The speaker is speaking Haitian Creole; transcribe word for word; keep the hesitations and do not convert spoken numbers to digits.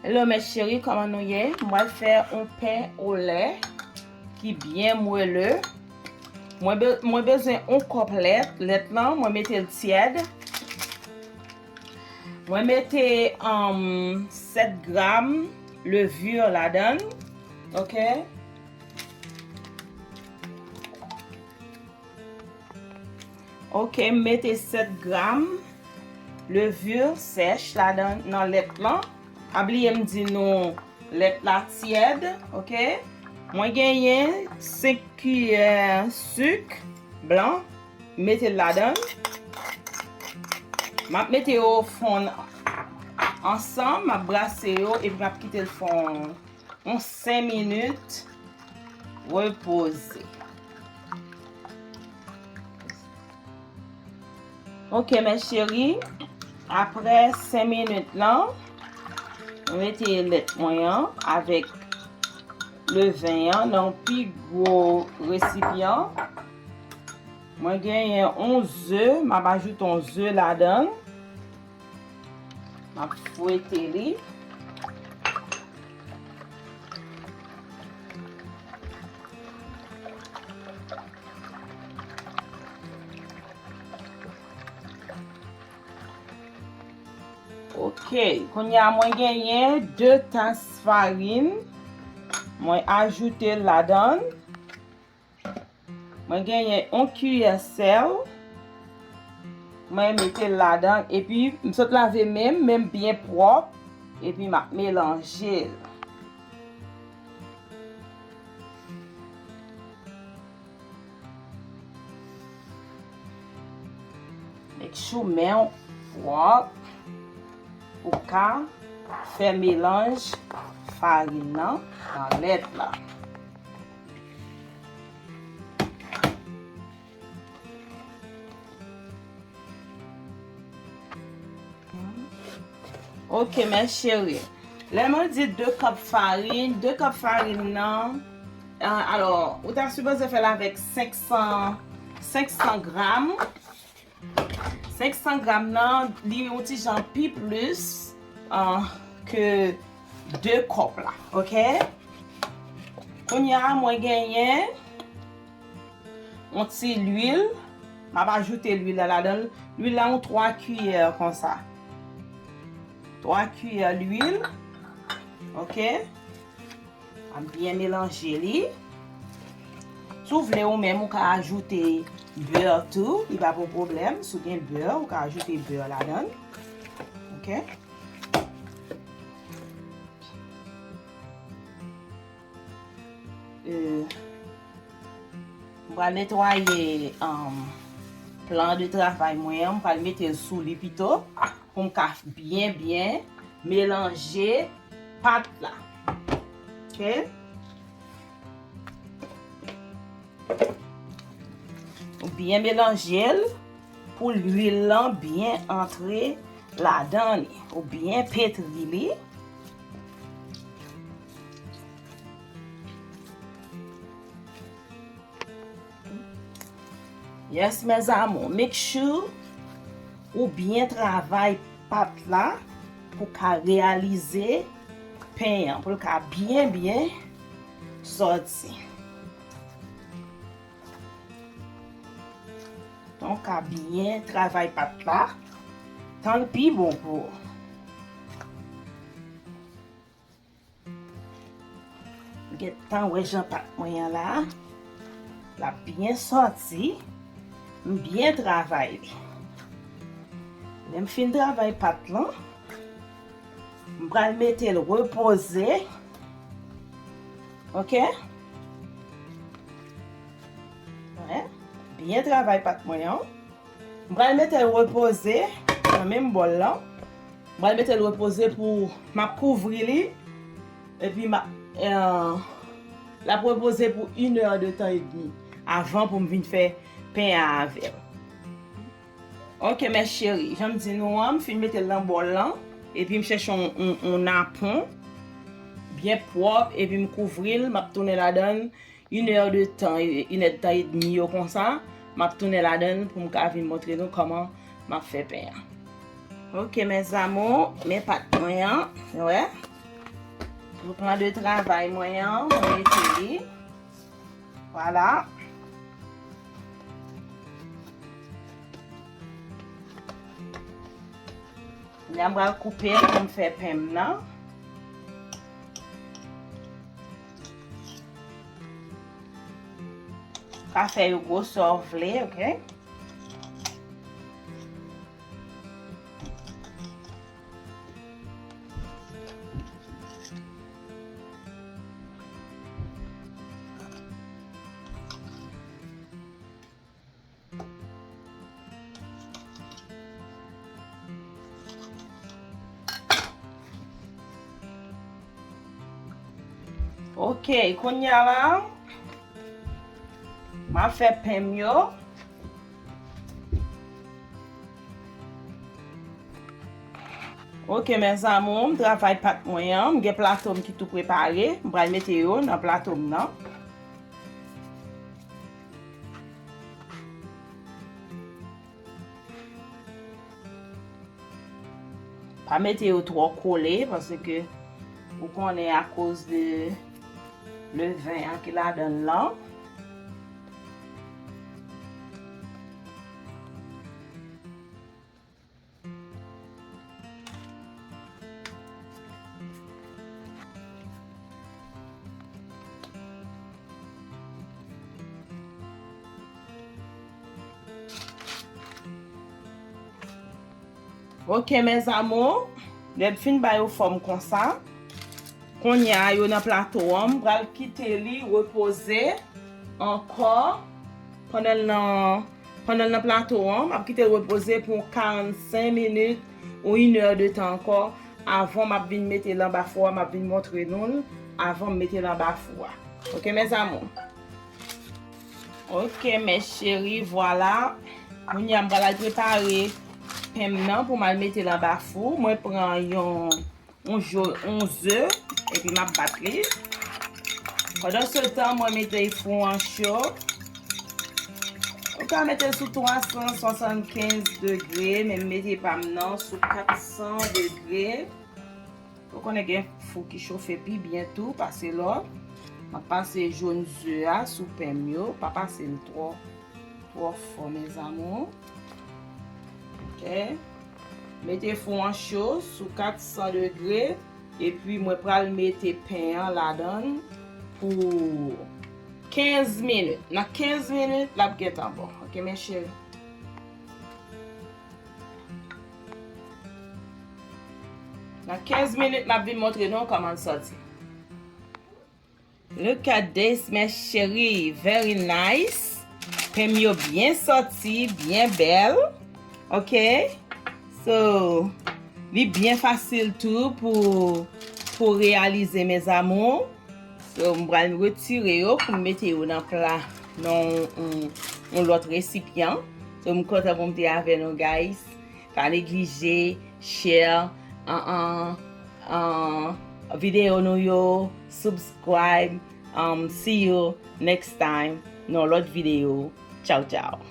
Hello mes chéris, kòman nou ye? Mwen fè yon pen olè ki byen mwele. Mwen be- mwen bezwen yon kòp lèt. Lèt lan, mwen mete l tyèd. Mwen mete um, sèt gram levure ladan l. Ok. Ok, m mete sèt gram levure sèch ladan nan lèt lan. Pa bliye m di nou lèt la tyèd, ok? Mwen genyen senk kiyè sik blan, mete l ladan. M ap mete yo fonn ansanm, m ap brase yo epi m ap kite l fonn yon senk minit repoze. Ok mes chéris, apre senk minit lan, mwen mete lèt mwen an avèk leven an nan yon pi gwo resipyan. Mwen genyen yon ze, m ap ajoute yon ze ladan l. M ap fwete li. Ok, kounye a mwen genyen de tas farin. Mwen ajoute l ladan l. Mwen genyen yon kiyè sèl. Mwen mete l ladan epi m sot lave men m, men m byen pwòp. Epi m ap melanje l. Make sure men w pwòp pou w ka fè melanj farin nan nan lèt la. Ok mes chéris. Lè mwen di de kòp farin, de kòp farin nan, euh, alò, ou ta sipoze fè l avèk senk san, senk san gram. Senk san gram nan, li yon ti jan pi plis, euh, ke de kòp la, ok? Kounye a, mwen genyen yon ti lwil. M ap ajoute lwil la ladan l. Lwil la, yon twa kiyè konsa. Twa kiyè lwil. Ok. M ap byen melanje li. Si w vle, ou menm, ou ka ajoute bè tou. Li pa pou pwoblèm. Si w gen bè, ou ka ajoute bè ladan l. Ok. Euh, m pral netwaye, um, plan de travay mwen an, m pral mete l sou li pito pou m ka byen, byen melanje pat la. Ok? Ou byen melanje l pou lwil lan byen antre ladan li. Ou byen petri li. Yes, mes amours, make sure ou byen travay pat la pou ka reyalize pen an, pou l ka byen, byen sòti. Donk, ka byen travay pat la, tan l pi bon pou ou. Gentan wè jan pat mwen an la. L ap byen sòti. M byen travay li. Lè m fin travay pat lan, m pral mete l repoze. Ok? Wè. Byen travay pat mwen an. M pral mete l repoze nan menm bòl lan. M pral mete l repoze pou, m ap kouvri li. Epi m ap, euh, l ap repoze pou inè de tan edmi avan pou m vin fè pen an avè l. Ok, mes chéris, jan m di nou an, m fin mete l nan bòl lan. Epi m chèche yon, yon, yon napon byen pwòp, epi m kouvri l, m ap tounen ladan l. Inè de tan, inè de tan edmi yo konsa, m ap tounen ladan l pou m ka vin montre nou kòman m ap fè pen an. Ok, mes amours, men pat mwen an, wè. Sou plan de travay mwen an, mwen mete li. Vwala. Kounye a m pral koupe l pou m fè pen m nan. Ka fè yo gwosè w vle, oke? Ok, kounye a la, m ap fè pen m yo. Ok, mes amours, m travay pat mwen an. M gen plato m ki tou prepare. M pral mete yo nan plato m nan. Pa mete yo twò kole, paske ou konnen akoz de leven an ki ladan l lan. Ok, mes amours, lè m fin ba yo fòm konsa, kounye a yo nan plato an, m pral kite li repoze ankò pandan l nan, pandan l nan plato an, m ap kite l repoze pou karannsenk minit ou inè de tan ankò, avan m ap vin mete l anba fou a, m ap vin montre nou l avan m mete l anba fou a. Ok, mes amours? Ok, mes chéries, vwala. Kounye a m pral al prepare pen m nan pou m al mete l anba fou. Mwen pran yon, yon jo-, yon ze, epi m ap bat li. Pandan se tan, mwen mete fou an cho. Ou ka mete l sou twa san swasannkenz degre, men m mete pa m nan sou kat san degre. Ou konnen gen fou ki chofe pi byen tou pase lòt. M ap pase jòn ze a sou pen m yo. Pa pase l twò, twò fò, mes amours. Ok. Mete fou an cho sou kat san degre. Epi mwen pral mete pen an ladan l pou kenz minit. Nan kenz minit, l ap gentan bon. Ok, mes chéries? Nan kenz minit, m ap vin montre nou kòman l sòti. Look at this, mes chéries. Very nice. Pen m yo byen sòti, byen bèl. Ok? So, li byen fasil tou pou, pou reyalize, mes amours. So, m pral retire yo pou m mete yo nan pla, nan yon, yon, yon lòt resipyan. So, m kontan pou m te avè nou, guys. Pa neglije, share, an, an, an, videyo nou yo, subscribe. Um, see you next time nan lòt videyo. Tchaw, tchaw.